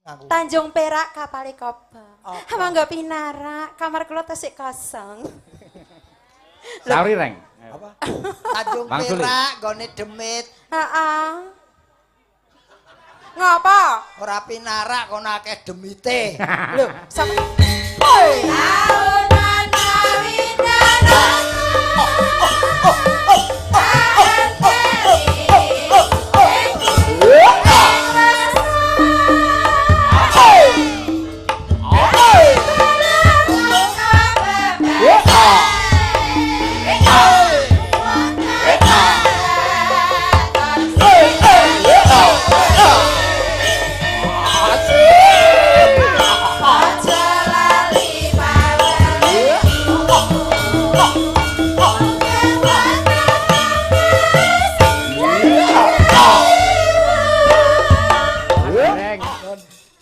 Aku. Tanjung Perak kapale kobong. Apa? Mangga pinarak, kamar kula tesik kosong. Sauri reng. Apa? Tanjung Mangsuli. Perak nggone demit, Heeh. Ngapa? ora pinarak kono akeh demite. Lho, sama Reng.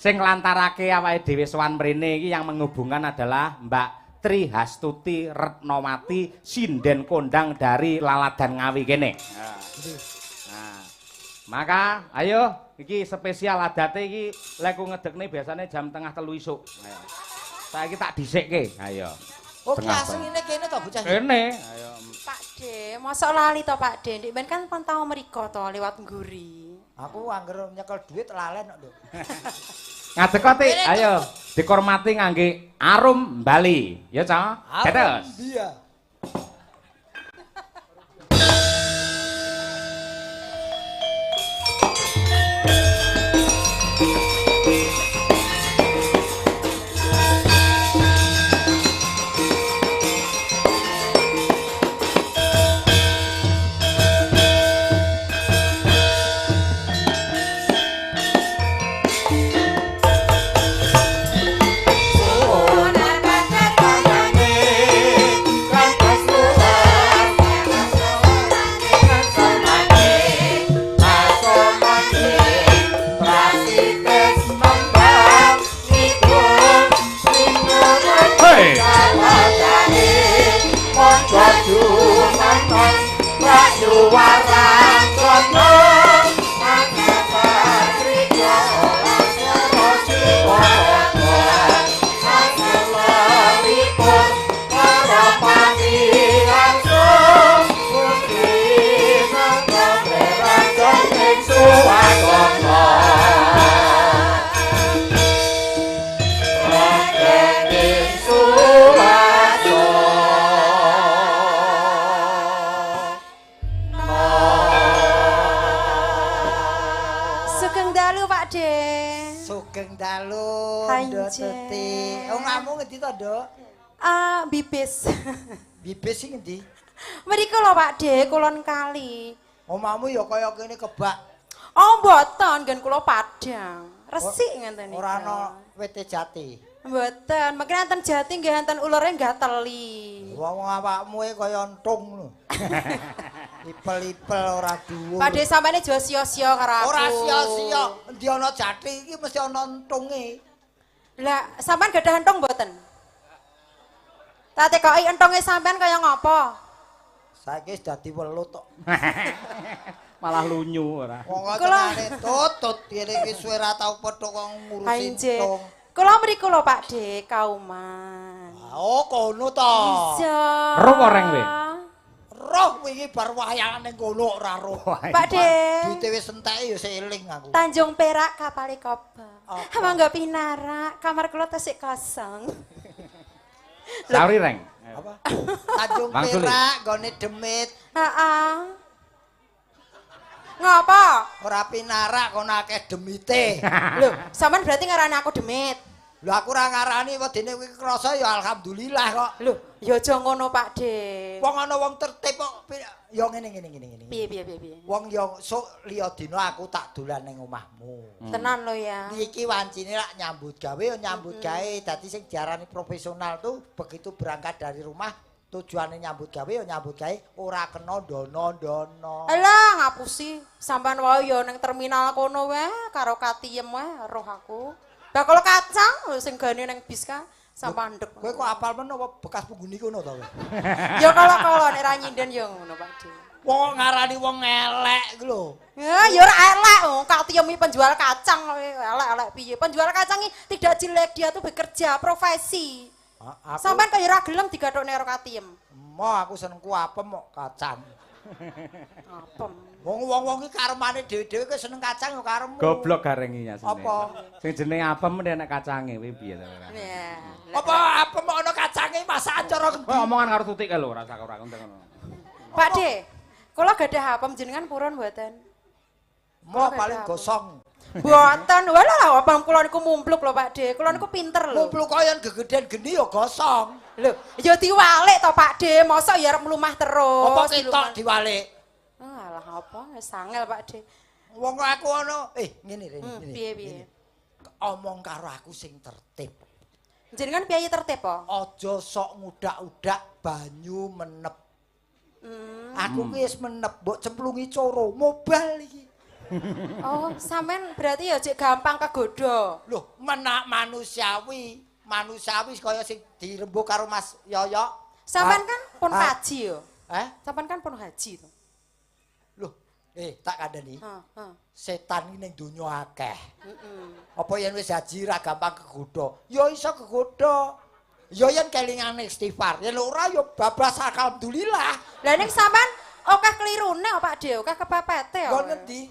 Sing nglantarake awake dhewe sowan mrene iki yang menghubungkan adalah Mbak Tri Hastuti Retnowati, sinden kondang dari Laladan Ngawi kene. Nah. Maka ayo iki spesial adate iki lek ku ngedekne biasane jam 2:30 isuk. Ayo. Saiki tak dhisikke. Ayo. Oh, ki Tengah asline kene to bocah. Kene. Ayo. Pak De, mosok lali to Pak De? Ndek ben kan pun tau mriko to lewat ngguri. Aku angger nyekel duit lalen kok, Nduk. Ngadeg kok, Tik. Ayo dikormati ngangge arum Bali. Ya, Cak. Dados. Iya. Hei. Sugeng dalu Pak De. Sugeng dalu, Nduk Hanjeng. Tuti. Omahmu ngendi to, Nduk? Ah, bibis. Bibis sing ngendi? Mriko lho Pak De, kulon kali. Omahmu ya kaya kene kebak. Oh, mboten, nggen kula Padang. Resik ngenten niku. Ora ana wite jati. Mboten, mungkin enten jati nggih enten ulure gateli. Wong awakmu e kaya entung lho. Ipel-ipel ora dhuwur. Pak De sampeyan aja sia-sia karo aku. Ora sia-sia, endi ana jati iki mesti ana entunge. Lah, sampean gadah entung mboten? Tak tekoki entunge sampean kaya ngopo? Saiki wis dadi welut tok. Malah lunyu ora. Wong kok Kula- tenane tutut kene iki suwe ra tau petuk kok ngurusi Hanjih. entung. Kula mriku lho Pak De, kauman. Oh, kono to. Iya. Roh apa reng kowe? Roh wingi bar wayangan ning kono ora roh. Pak De. Duite wis entek ya sik eling aku. Tanjung Perak kapale kobong. Apa? Mangga pinarak, kamar kula tesik kosong. Sauri reng. Apa? Tanjung Mangsuli. Perak nggone demit, Heeh. Ngapa? ora pinarak kono akeh demite. Lho, sampean berarti ngarani aku demit. Lho aku ora ngarani wedine kuwi krasa ya alhamdulillah kok. Lho, ya aja ngono Pak De. Wong ana wong tertib kok ya ngene ngene ngene ngene. Piye piye piye piye. Wong ya sok liya dina aku tak dolan ning omahmu. Tenan lho ya. Iki wancine lak nyambut gawe ya nyambut gawe. Dadi sing diarani profesional tuh begitu berangkat dari rumah tujuane nyambut gawe ya nyambut gawe ora kena dono-dono. Alah ngapusi, sampean wae ya ning terminal kono wae karo katiem wae roh aku. Bakul kacang lho sing gane ning bis ka sampean ndek. Kowe kok apal men apa bekas punggune kono to kowe? Ya kalau-kalau nek ra nyinden ya ngono Pak De. Wong ngarani wong elek iku lho. Ya ya ora elek, wong Katiyem iki penjual kacang elek-elek piye? Penjual kacang iki tidak jelek, dia tuh bekerja profesi. Sampeyan kaya ora gelem digathukne karo Katiyem. Emoh aku senengku apem kok kacang. Apem. Wong-wong iki karemane dhewe-dhewe kowe seneng kacang ya karepmu. Goblok garengi ya seneng. Apa? Sing jenenge apem nek kacange kuwi piye to ora? Apa apem kok ana kacange masakan cara ngendi? Kowe omongan karo Tutik kae lho, ora usah ora ngono. Pak De, kula gadah apem jenengan purun mboten? Mo paling gosong. Mboten, walah apem kula niku mumpluk lho Pak De. Kula niku pinter lho. Mumpluk kaya gegeden geni ya gosong. Lho, ya diwalik to Pak De, mosok ya arep mlumah terus. Apa ketok diwalik? Alah apa wis angel Pak De. Wong aku ana ngene rene. Piye-piye? Omong karo aku sing tertib. Jenengan piye tertib po? Aja sok ngudak-udak banyu menep. Aku ki wis menep mbok cemplungi coro mobal iki. Oh, sampean berarti ya jek gampang kegodha. Loh, menak manusiawi. Manusiawi kaya sing dirembug karo Mas Yoyo. Sampean kan pun haji yo. Eh? Sampean kan pun haji to. Loh, tak kandhani. Setan iki ning donya akeh. Apa yen wis haji ra gampang kegodha? Ya iso kegodha. Ya yen kelingane istighfar, yen ora ya bablas alhamdulillah. Lah ning sampean akeh klirune Pak De, akeh kepepete. Nggon ngendi?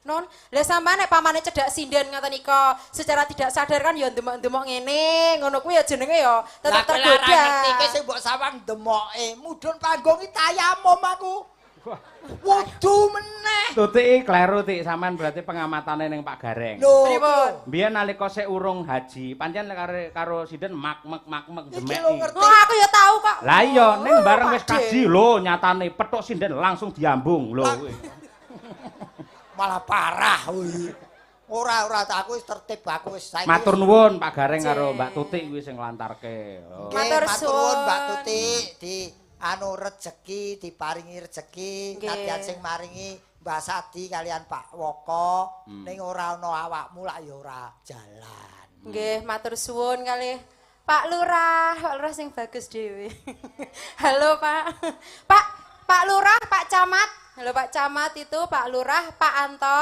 Non, lah sampean nek pamane cedhak sinden ngoten nika, secara tidak sadar kan ya ndemok-ndemok ngene, ngono kuwi ya jenenge ya tetep tergoda. Lah ngerti ki sing mbok sawang demoke, mudhun panggung iki tayamum aku. Wudu meneh. Tutik kleru Tik, sampean berarti pengamatane ning Pak Gareng. Lho, biyen nalika sik urung haji, pancen karo sinden mak-mek mak-mek demek. Oh, aku ya tahu kok. Lah iya, ning bareng wis kaji lho nyatane petuk sinden langsung diambung lho kuwi. Malah parah kuwi. Ora aku wis tertib, aku wis saiki. Matur nuwun Pak Gareng karo Mbak Tutik kuwi sing nglantarke. Matur suwun Mbak Tutik di anu rejeki diparingi rejeki nadyan sing maringi Mbah Sadi kalian Pak Woko ning ora ana awakmu lak ya ora jalan. Nggih, matur suwun kalih Pak Lurah, Pak Lurah sing bagus dhewe. Halo Pak. Pak Lurah, Pak Camat. Halo Pak Camat itu, Pak Lurah, Pak Anto,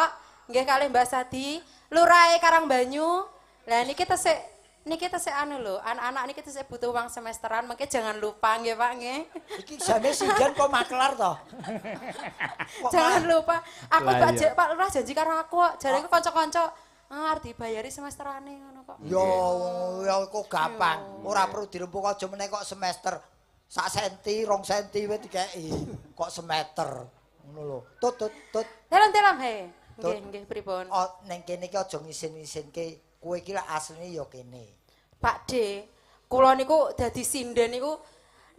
nggih kalih Mbah Sadi, Lurahe Karangbanyu. Lah niki tesik niki tesik anu lho, anak-anak niki tesik butuh uang semesteran, mengke jangan lupa nggih Pak nggih. Iki jane sinden kok makelar to? Jangan lupa. Aku Pak Pak Lurah janji karo aku kok, jare kanca-kanca arep dibayari semesterane ngono kok. Yo ya kok gampang, ora perlu dirembug aja meneh kok semester. Sak senti, 2 senti wis dikeki. Kok semeter. Ngono lho. Tut tut tut. Dalam-dalam he. Nggih nggih pripun? Oh ning kene iki aja ngisin-isinke. Kowe iki lak asline ya kene. Pak D, kula niku dadi sinden niku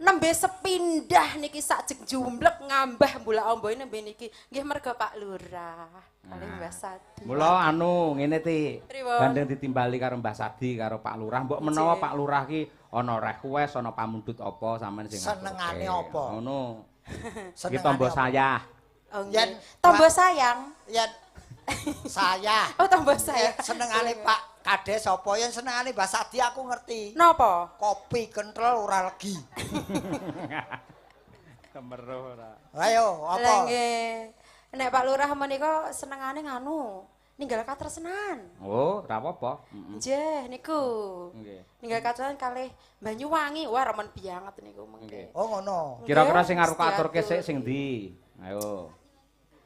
nembe sepindah niki sak jumblek ngambah mbulak omboe nembe niki. Nggih merga Pak Lurah kalih Mbah Sadi. Mula anu ngene Ti. Gandeng ditimbali karo Mbah Sadi karo Pak Lurah. Mbok menawa Pak Lurah ki ana request, ana pamundhut apa sampean sing senengane apa? Ngono. Iki tombo sayah. Oh, yen tombo sayang. Yen saya. Oh, tombo saya. Senengane Pak Kades apa yen senengane Mbah Sadi aku ngerti. Napa? Kopi kenthel ora legi. Kemeruh ora. Ayo, apa? Lah nggih. Nek Pak Lurah menika senengane nganu, ninggal katresnan. Oh, ora apa-apa. Nggih, niku. Nggih. Ninggal katresnan kalih Banyuwangi. Wah, remen banget niku mengke. Oh, ngono. Kira-kira sing arep aturke sik sing ndi? Ayo.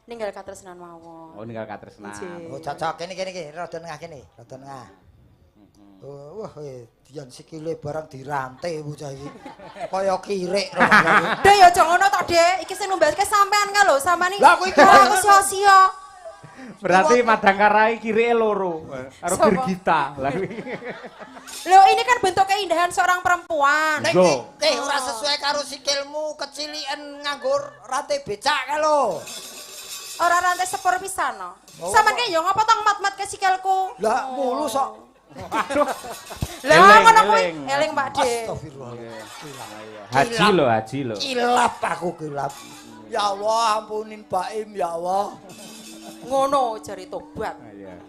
Ninggal katresnan mawon. Oh, ninggal katresnan. Oh, cocok kene kene iki, rada nengah kene, rada nengah. Oh, wah, dian sikile barang dirantai bocah iki. Kaya kirik rasane. Dek ya aja ngono to, Dek. Iki sing numbaske sampean ka lho, sampean iki. Lah aku iki aku sia-sia. Berarti Madangkara kirike loro karo Birgita. Lah lho, ini kan bentuk keindahan seorang perempuan. Nek iki ora sesuai karo sikilmu, keciliken nganggo rantai becak ka lho. Ora rantai sepur pisan no. Sampeyan ki yo ngopo to mat-mat ke sikilku? Lah mulus kok. Aduh. Lah ngono kuwi eling Pak De. Astagfirullah. Haji lho, haji lho. Kilap aku kilap. Ya Allah, ampunin Baim ya Allah. Ngono jare tobat. Iya.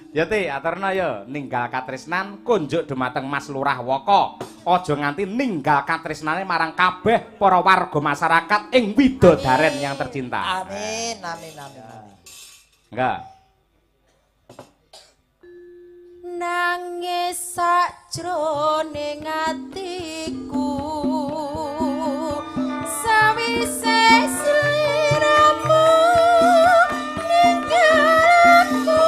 Ya Ti, aturna ya ninggal katresnan kunjuk dumateng Mas Lurah Waka. Aja nganti ninggal katresnane marang kabeh para warga masyarakat ing Widodaren yang tercinta. Amin, amin, amin, amin. Enggak. Nangis sakjroning atiku sawise sliramu ninggal aku,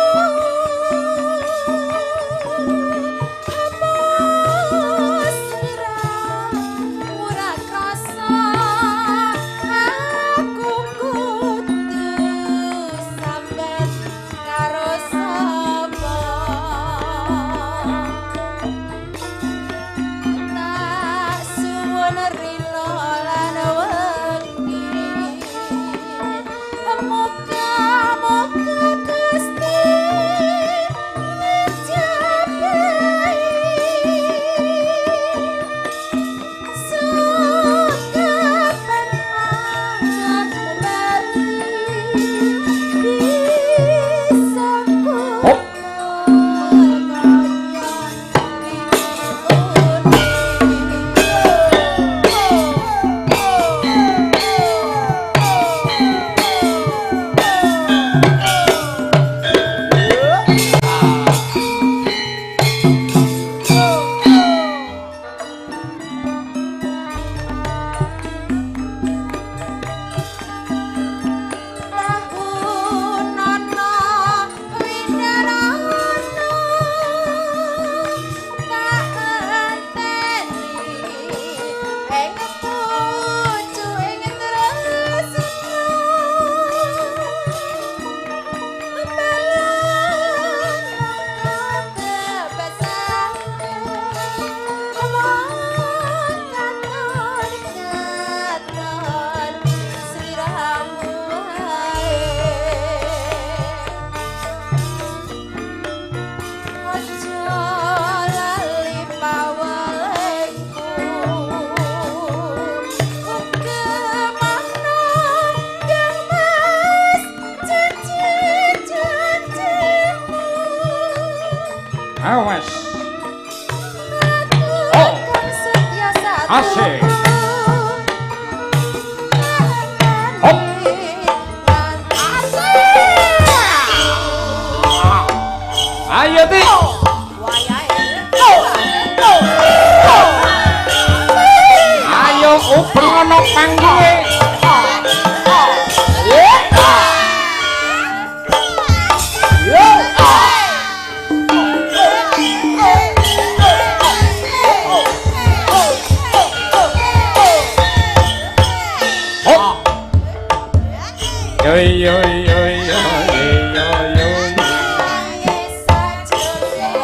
hapus sliramu ora krasa aku kudu sambat karo sapa. Tak suwun rila lan wengi, muga-muga Gusti ngejabahi sukapan anakmu mari bisa Hop. Tahunana winarana tak enteni ing pucuking tresna, malang kebesaran wong katon katon sliramu wae. Aja lali pawelengku, kemana kang Mas janji-janjimu. Awas. Aku Oh. kang setia satu. Asik. Hop. Ayo Ti. Ayo ubengono panggunge. Hop. Yo yo yo yo yo yo. Nangis sajroning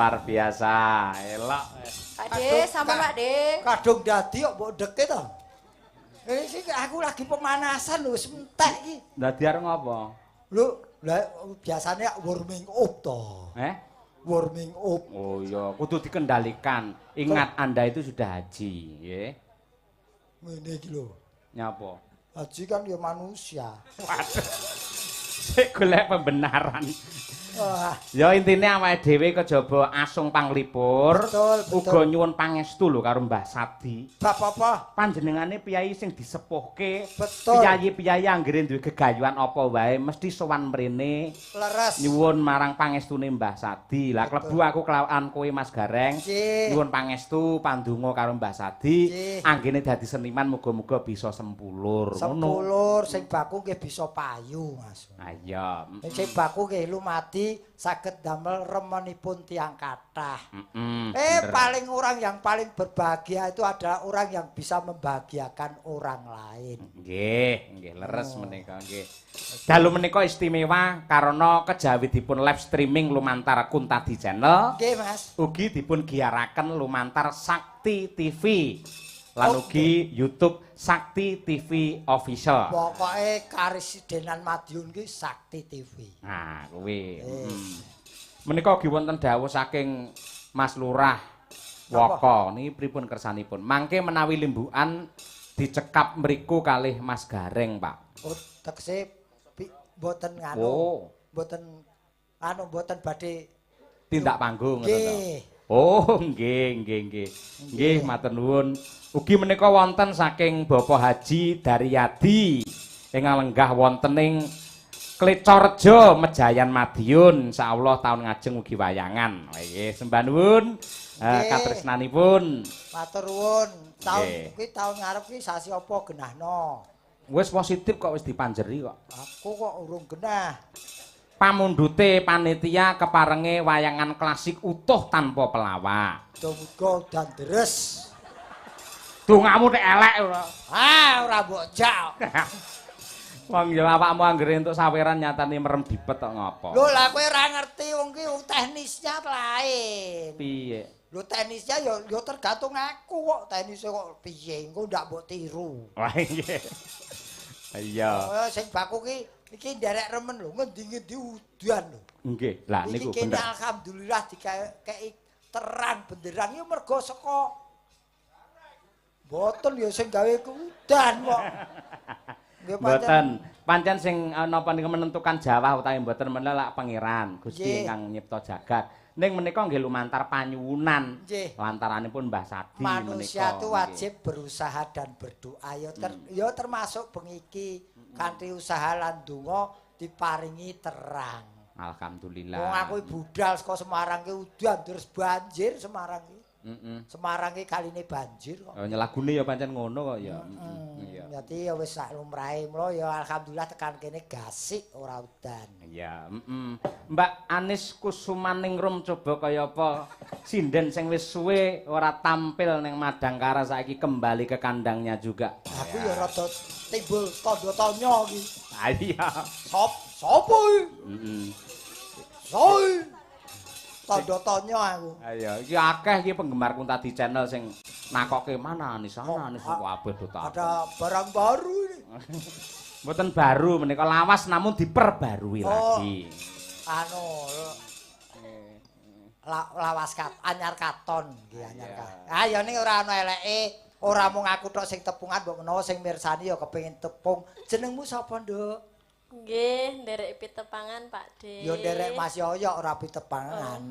Luar biasa. Elok. Pak De, sampun Pak De. Kadung dadi kok mbok deke to. Ini sih aku lagi pemanasan lho, wis entek iki. Dadi arep ngopo? Lho, lah biasane warming up to. Eh? Warming up. Oh iya, kudu dikendalikan. Ingat Anda itu sudah haji, nggih. Ngene iki lho. Nyapa? Haji kan ya manusia. Waduh. Sik golek pembenaran. Wah. Ya intine awake dhewe kejaba asung panglipur, uga nyuwun pangestu lho karo Mbah Sadi. Bab apa? Panjenengane piyayi sing disepuhke, piyayi-piyayi anggere duwe gegayuhan apa wae mesti sowan mrene. Leres. Nyuwun marang pangestune Mbah Sadi. Lah klebu aku kelawan kowe Mas Gareng. Nyuwun pangestu pandonga karo Mbah Sadi, anggene dadi seniman muga-muga bisa sempulur. Sempulur sing baku nggih bisa payu, Mas. Ah iya. Sing baku nggih lumati saged damel remenipun tiyang kathah. Paling orang yang paling berbahagia itu adalah orang yang bisa membahagiakan orang lain. Nggih, nggih leres menika nggih. Dalu menika istimewa karena kejawi dipun live streaming lumantar Kuntadi Channel. Nggih, Mas. Ugi dipun giyaraken lumantar Sakti TV. Lan ugi YouTube Sakti TV Official. Pokoke Karesidenan Madiun ki Sakti TV. Nah, kuwi. Menika ugi wonten dawuh saking Mas Lurah Woko niki pripun kersanipun? Mangke menawi limbukan dicekap mriku kalih Mas Gareng, Pak. Oh, tegese mboten nganu. Mboten anu mboten badhe tindak panggung ngoten to. Oh, nggih, nggih, nggih. Nggih, matur nuwun. Ugi menika wonten saking Bapak Haji Daryadi ingkang lenggah wonten ing Klecorejo Mejayan Madiun. Insyaallah taun ngajeng ugi wayangan. Nggih, sembah nuwun katresnanipun. Matur nuwun. Taun kuwi taun ngarep kuwi sasi apa genahno? Wis positif kok wis dipanjeri kok. Aku kok urung genah. Pamundhute panitia keparenge wayangan klasik utuh tanpa pelawak. Muga udan deres. Dongamu tek elek ora. Ah, ora mbok jak. Wong ya awakmu anggere entuk saweran nyatane merem dipet kok ngopo. Lho lah kowe ora ngerti wong ki teknisnya lain. Piye? Lho teknisnya ya ya tergantung aku kok teknisnya kok piye engko ndak mbok tiru. Wah nggih. Iya. Oh sing baku ki iki nderek remen lho ngendi-ngendi udan lho. Nggih, lah niku bener. Iki alhamdulillah dikeki terang benderang ya mergo saka mboten ya sing gawe udan kok. Nggih mboten. Pancen sing napa niku menentukan jawah utawi mboten menika lak pangeran Gusti ingkang nyipta jagat. Ning menika nggih lumantar panyuwunan. Lantaranipun Mbah Sadi menika. Manusia itu wajib berusaha dan berdoa ya, ya termasuk bengi iki kanthi usaha lan donga diparingi terang. Alhamdulillah. Wong aku budal saka Semarang ki udan terus banjir Semarang ki. Semarang ki kaline banjir kok. Oh, lagune ya pancen ngono kok ya. Iya. Dadi ya wis sak lumrahe mula ya alhamdulillah tekan kene gasik ora udan. Iya, Mbak Anis Kusumaningrum coba kaya apa sinden sing wis suwe ora tampil ning Madangkara saiki kembali ke kandangnya juga. Aku ya rada timbul tanda tanya iki. Ha iya. Sapa iki? Soi. Tanda tanya aku. Ayo, iki akeh iki penggemar Kuntadi Channel sing nakoke mana Anis, Anis kabeh do tak. Ada barang baru ini. Mboten baru menika lawas namun diperbarui lagi. Anu lawas kat anyar katon nggih anyar katon. Ah ya ning ora ana eleke, ora mung aku tok sing tepungan mbok menawa sing mirsani ya kepengin tepung. Jenengmu sapa, Nduk? Nggih, nderek pitepangan, Pak De. Ya nderek Mas Yoyo ora pitepangan.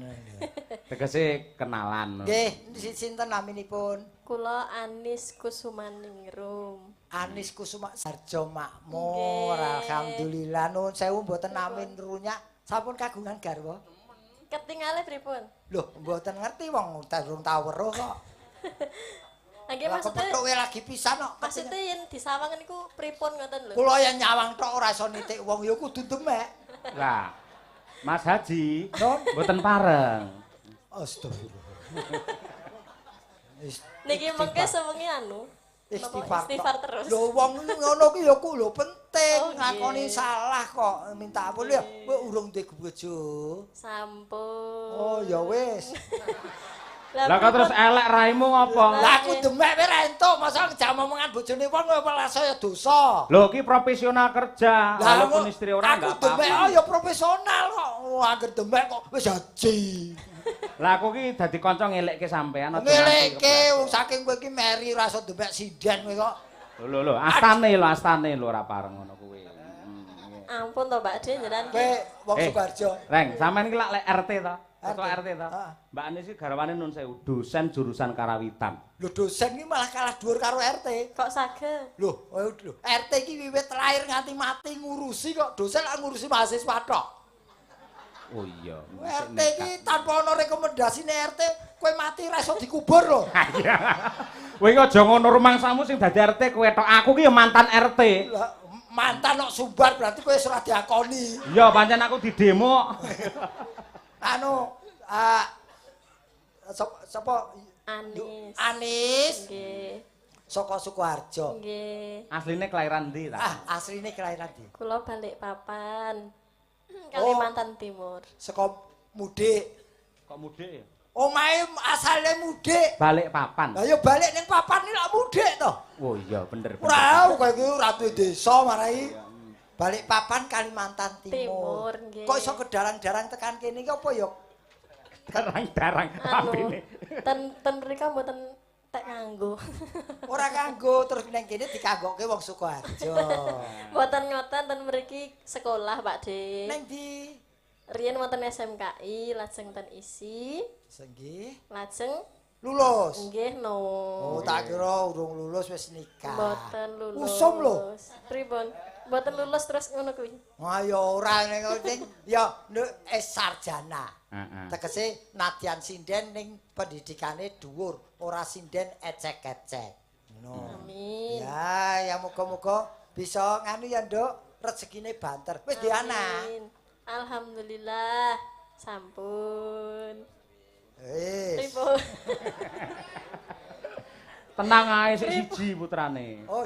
Tegese kenalan. Nggih, sinten naminipun? Kula Anis Kusumaningrum. Anis Kusuma Sarjo Makmur. Alhamdulillah nuwun sewu mboten namin runyak. Sampun kagungan garwa? Ketingale pripun? Lho, mboten ngerti wong durung tau weruh kok. Nggih maksudnya kepethuke lagi pisan kok. Maksudnya yen disawang niku pripun ngoten lho. Kula yen nyawang tok ora iso nitik wong ya kudu demek. Lah, Mas Haji, mboten pareng. Astagfirullah. Niki mengke sewengi anu. Istighfar terus. Lho wong ngono ki ya ku lho penting ngakoni salah kok minta ampun ya. Kowe urung duwe bojo. Sampun. Oh ya wis. Lah kok terus elek raimu ngopo? Lah aku demek kowe ra entuk, masa jam omongan bojone wong kowe malah saya dosa. Lho ki profesional kerja, walaupun istri orang enggak apa-apa. Aku demek oh ya profesional kok. Wah angger demek kok wis haji. Lah aku ki dadi kanca ngelekke sampean aja. Ngelekke wong saking kowe ki meri ora iso demek sinden kowe kok. Lho lho astane lho ora pareng ngono kuwi. Ampun to Pak De jenengan. Kowe wong Sukoharjo. Reng, sampean ki lak lek RT to. Ketua RT to. Mbak Anis iki garwane nun sewu, dosen jurusan Karawitan. Lho dosen ki malah kalah dhuwur karo RT. Kok saged? Lho, lho, RT ki wiwit lahir nganti mati ngurusi kok, dosen lak ngurusi mahasiswa tok. Oh iya. RT ki tanpa ana rekomendasine RT, kowe mati ra iso dikubur lho. Iya. Kowe iki aja ngono rumangsamu sing dadi RT kowe tok. Aku ki ya mantan RT. Lah mantan kok sumbar berarti kowe wis ora diakoni. Iya, pancen aku didemo. Anu sapa Anis. Anis. Nggih. Saka Sukoharjo. Nggih. Asline kelahiran ndi ta? Ah, asline kelahiran ndi? Kula Balikpapan. Kalimantan Timur. Saka mudik. Kok mudik ya? Omahe asale mudik. Balikpapan. Lah ya balik ning papan iki lak mudik to. Oh iya bener. Ora kowe iki ora duwe desa marai. Balikpapan Kalimantan Timur. Nggih. Kok iso kedarang-darang tekan kene iki apa ya? Darang-darang lambene. Ten mriko mboten tek kanggo. Ora kanggo terus nang kene dikanggokke wong Sukoharjo. Mboten ngoten ten mriki sekolah Pak De. Nang ndi? Riyen wonten SMKI, lajeng ten ISI. Nggih. Lajeng lulus. Nggih no. Oh, tak kira urung lulus wis nikah. Mboten lulus. Usum lho. Pripun? Mboten lulus terus ngono kuwi. Wah ya ora ning ya sarjana. Heeh. Tegese nadyan sinden ning pendidikane dhuwur, ora sinden ecek-ecek. Ngono. Amin. Ya, ya muga-muga bisa nganu ya, Nduk, rezekine banter. Wis duwe anak. Alhamdulillah sampun. Wis. Pripun? Tenang ae sik siji putrane. Oh,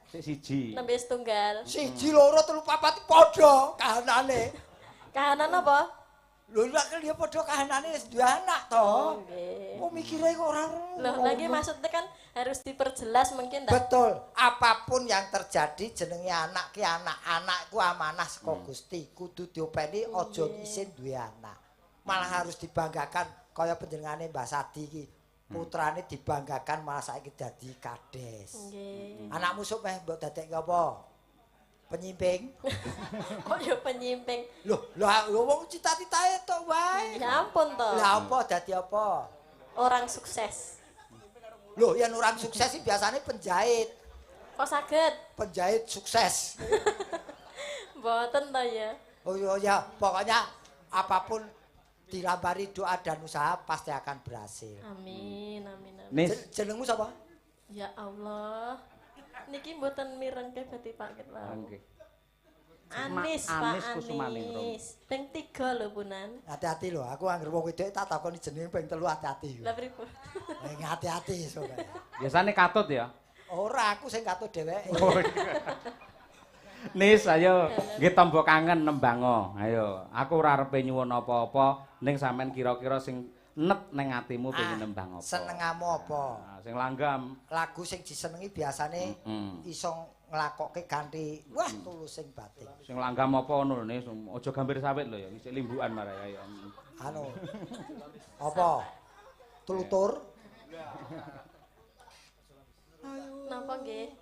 Sik siji. Nembe setunggal. Siji, loro, telu, papat padha kahanane. Kahanan apa? Lho lak ya padha kahanane wis duwe anak to. Oh, nggih. Oh mikire kok ora. Loh, lagi maksudnya kan harus diperjelas mungkin tak? Betul. Apapun yang terjadi jenenge anak ki anak. Anak ku amanah saka Gusti, kudu diopeni aja isin duwe anak. Malah harus dibanggakan kaya panjenengane Mbah Sadi iki. Putrane dibanggakan malah saiki dadi kades. Nggih. Anakmu sok meh mbok dadekke apa? Penyimping. Kok ya penyimping? Loh, lah wong cita-citae tok wae. Ya ampun to. Lah apa dadi apa? Orang sukses. Loh, yen orang sukses sih biasanya penjahit. Kok saged? Penjahit sukses. Mboten to ya. Oh iya ya, pokoknya apapun dilambari doa dan usaha pasti akan berhasil. Amin, amin, amin. Jenengmu sapa? Ya Allah. Niki mboten mirengke berarti Pak ket wau. Nggih. Anis, Pak Anis Kusumaningrum. Anis. Ping 3 lho punan. Hati-hati lho, aku anggere wong wedok tak takoni jenenge ping 3 hati-hati. Lah pripun? Hati-hati soalnya. Biasane katut ya? Ora, aku sing katut dheweke. Oh, iya. Nis, ayo nggih tombo kangen nembango. Ayo, aku ora arepe nyuwun apa-apa, ning sampean kira-kira sing net ning atimu pengen nembang apa? Senengamu apa? Nah, sing langgam. Lagu sing disenengi biasane iso nglakokke kanthi wah tulusing batin. Sing langgam apa ngono lho Nis, aja gambir sawit lho ya, isih limbukan marai ayo. Anu. Apa? Tlutur. Napa nggih?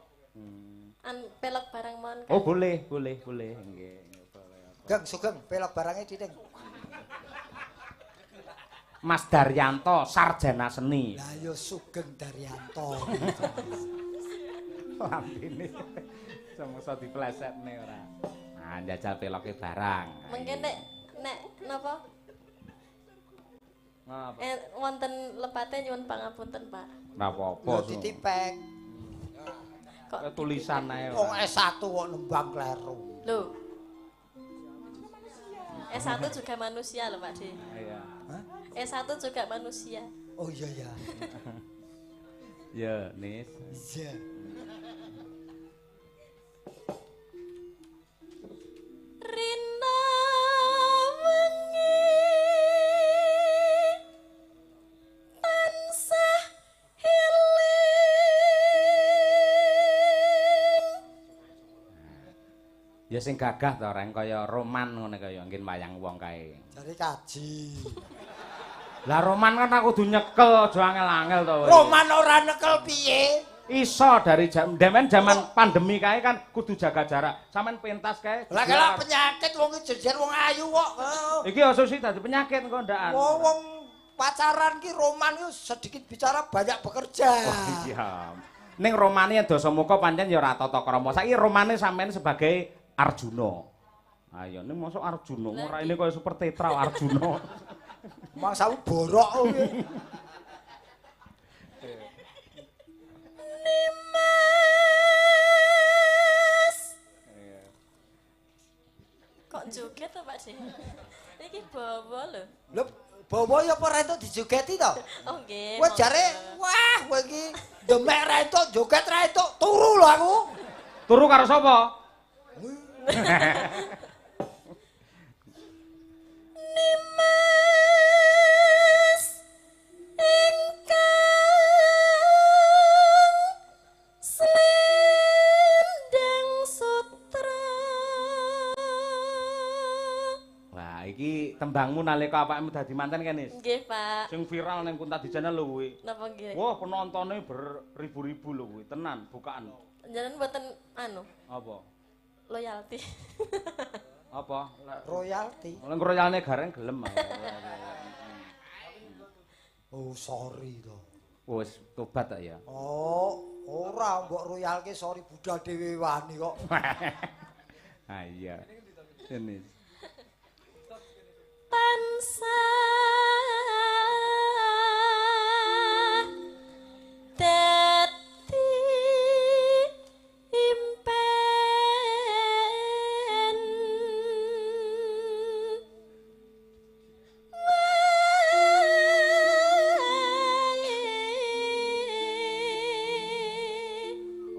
An pelok barang mon. Oh, boleh, boleh, boleh. Nggih, boleh. Geng, sugeng, pelok barangnya titik. Mas Daryanto, sarjana seni. Lah ya Sugeng Daryanto. Lambene semasa diplesetne ora. Nah, njajal peloke barang. Mungkin nek nek napa? Ngapa? Wonten lepate nyuwun pangapunten, Pak. Ora apa-apa. Lho ditipek. Kok tulisan ae. Wong S1 kok nembang kleru. Lho. S1 juga manusia lho, Pak De. Iya. Hah? S1 juga manusia. Oh iya ya. Ya, Nis. Iya. Ya sing gagah to, Reng, kaya Roman ngene kaya nggih wayang wong kae. Jare kaji. Lah Roman kan aku kudu nyekel aja angel-angel to. Roman ora nekel piye? Iso dari demen zaman pandemi kae kan kudu jaga jarak. Sampeyan pentas kae. Lah kalau penyakit wong iki jejer wong ayu kok. Iki aja sih dadi penyakit engko ndakan. Wong pacaran ki Roman ki sedikit bicara banyak bekerja. Oh, iya. Ning Romane Dasamuka pancen ya ora tata krama. Saiki Romane sampeyan sebagai Arjuna. Ayo ning mosok Arjuna ora ini kaya super tetra Arjuna. Mangsamu borok kowe. Nimas. Kok joget to Pak De? Iki bawa lho. Lho bawa ya apa ora entuk dijogeti to? Oh nggih. Kowe jare wah kowe iki demek ra entuk joget ra entuk turu lho aku. Turu karo sapa? Nimas ingkang selendang sutra. Wah, iki tembangmu nalika awakmu dadi manten kan, Nis? Nggih, Pak. Sing viral ning Kunta Dijana lho kuwi. Napa nggih? Wah, penontone beribu-ribu lho kuwi, tenan bukaan. Jenengan mboten anu? Apa? Loyalty. Apa? Royalty. Lha royalne gareng gelem. Oh, sorry to. Wis tobat ta ya. Oh, ora mbok royalke sorry budal dhewe wani kok. Ha iya. Ini. Tansah dadi impen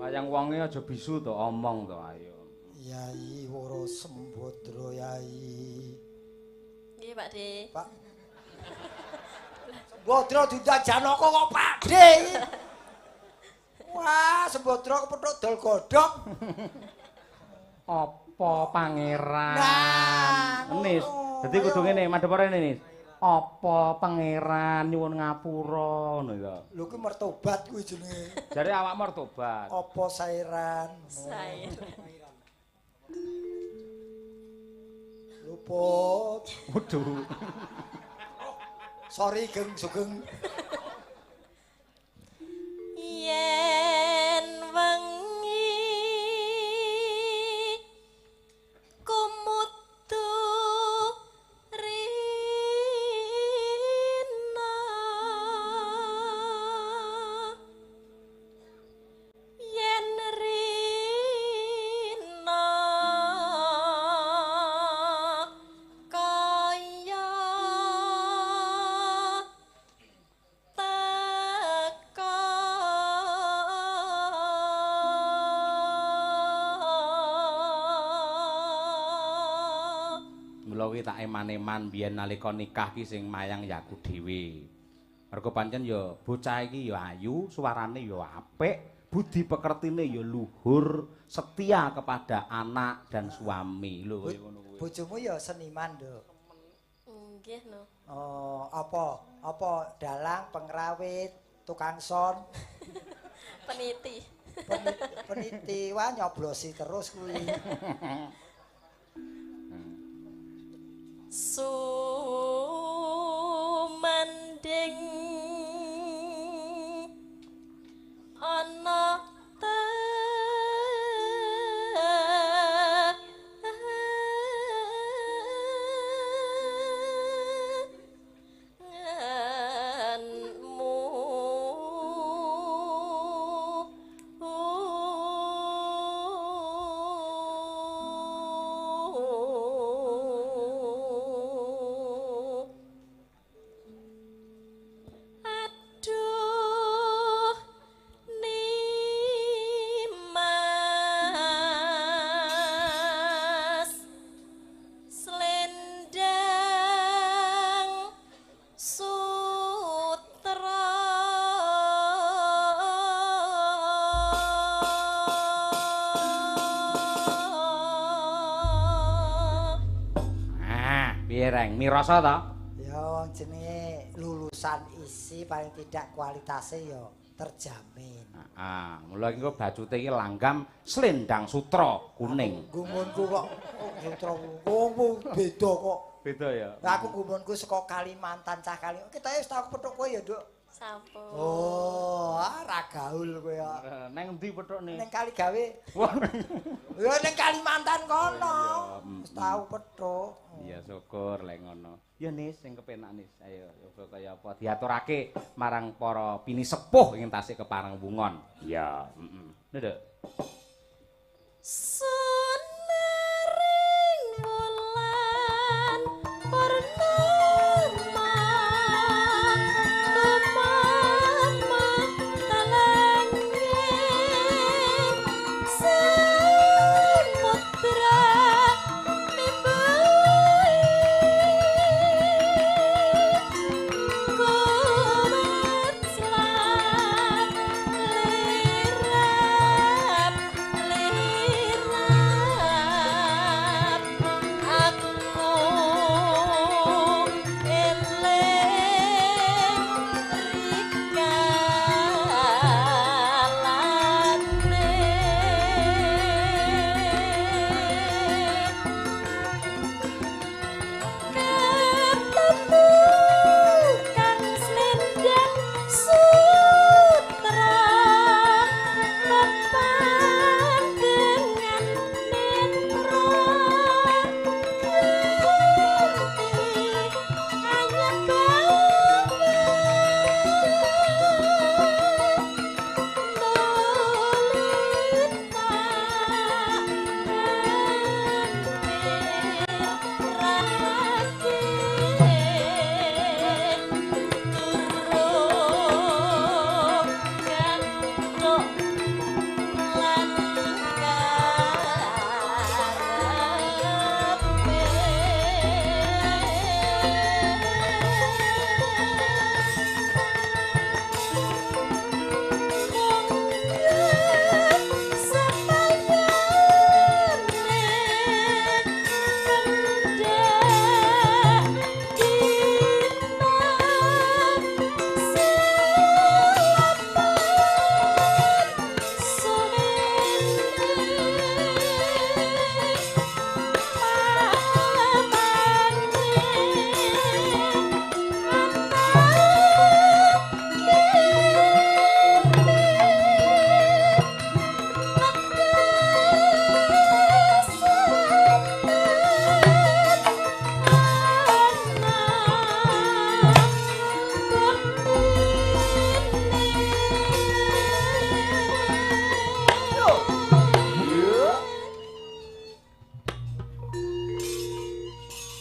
wayang wonge aja bisu to, omong to ayo. Yai Woro Sembodro Yai. Nggih Pak De. Pak. Sembodro diundang Janaka kok Pak De. Wah, Sembodro kepethuk dol godhong. Apa pangeran? Nah, Nis. Dadi kudu ngene, madhep rene Nis. Apa pangeran nyuwun ngapura ngono ya. Lho kuwi mertobat kuwi jenenge. Jare awakmu mertobat. Apa sairan? Sairan. Luput. Waduh. Sorry Geng Sugeng. Yen wengi kumutu rina, yen rina kaya teka Mula kuwi tak eman-eman biyen nalika nikah ki sing mayang ya aku dhewe. Mergo pancen ya bocah iki ya ayu, suarane ya apik, budi pekertine ya luhur, setia kepada anak dan suami. Lho kaya ngono kuwi. Bojomu ya seniman, Nduk. Nggih no. Oh, apa? Apa dalang, pengrawit, tukang son, Peniti. Peniti, wah nyoblosi terus kuwi. Sumanding ana tengenmu Piye Reng, mirasa ta? Ya wong jenenge lulusan ISI paling tidak kualitasnya ya terjamin. Heeh, mula engko bacute iki langgam slendang sutra kuning. Gumunku kok sutra wong beda kok. Beda ya. Lah aku gumunku saka Kalimantan cah kali. Kita wis tau petuk kowe ya, Nduk. Sampun. Oh, ora gaul kowe ya. Neng endi pethukne? Neng Kaligawe. Ya neng Kalimantan kono. Wis tau petuk. Iya syukur lek ngono. Ya Nis sing kepenak Nis. Ayo yoga kaya apa diaturake marang para pinisepuh ing tasih kepareng wungon. Iya, heeh. Nduk. Sunaring wulan purnama tumama talangit samudra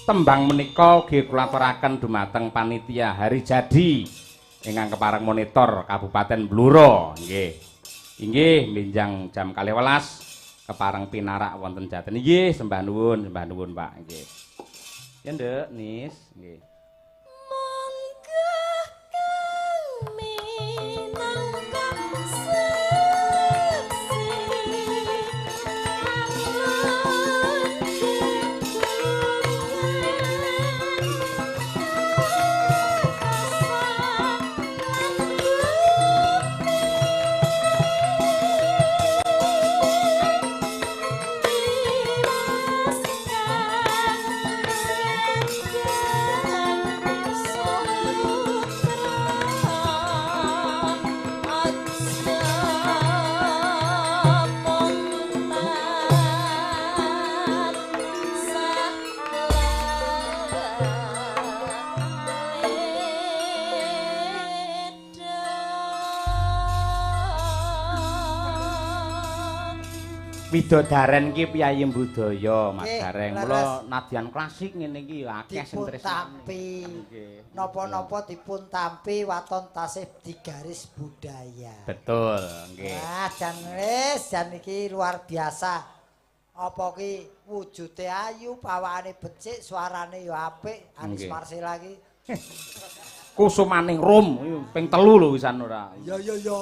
Tembang menika ugi kula aturaken dumateng panitia hari jadi ingkang kepareng monitor Kabupaten Blora. Nggih. Inggih benjang jam 12 kepareng pinarak wonten Jaten. Nggih, sembah nuwun Pak. Nggih. Ya Nduk, Nis, nggih. Monggo kang minangka Widodaren ki piyayi budaya Mas Gareng. Mula nadyan klasik ngene iki ya akeh sing tresnani. Napa-napa dipun tampi waton tasih digaris budaya. Betul, nggih. Wah, jan wis jan iki luar biasa. Apa ki wujude ayu, pawakane becik, suarane ya apik, Anis Marsela iki. Kusumaning rum ping 3 lho wisan ora. Ya ya ya.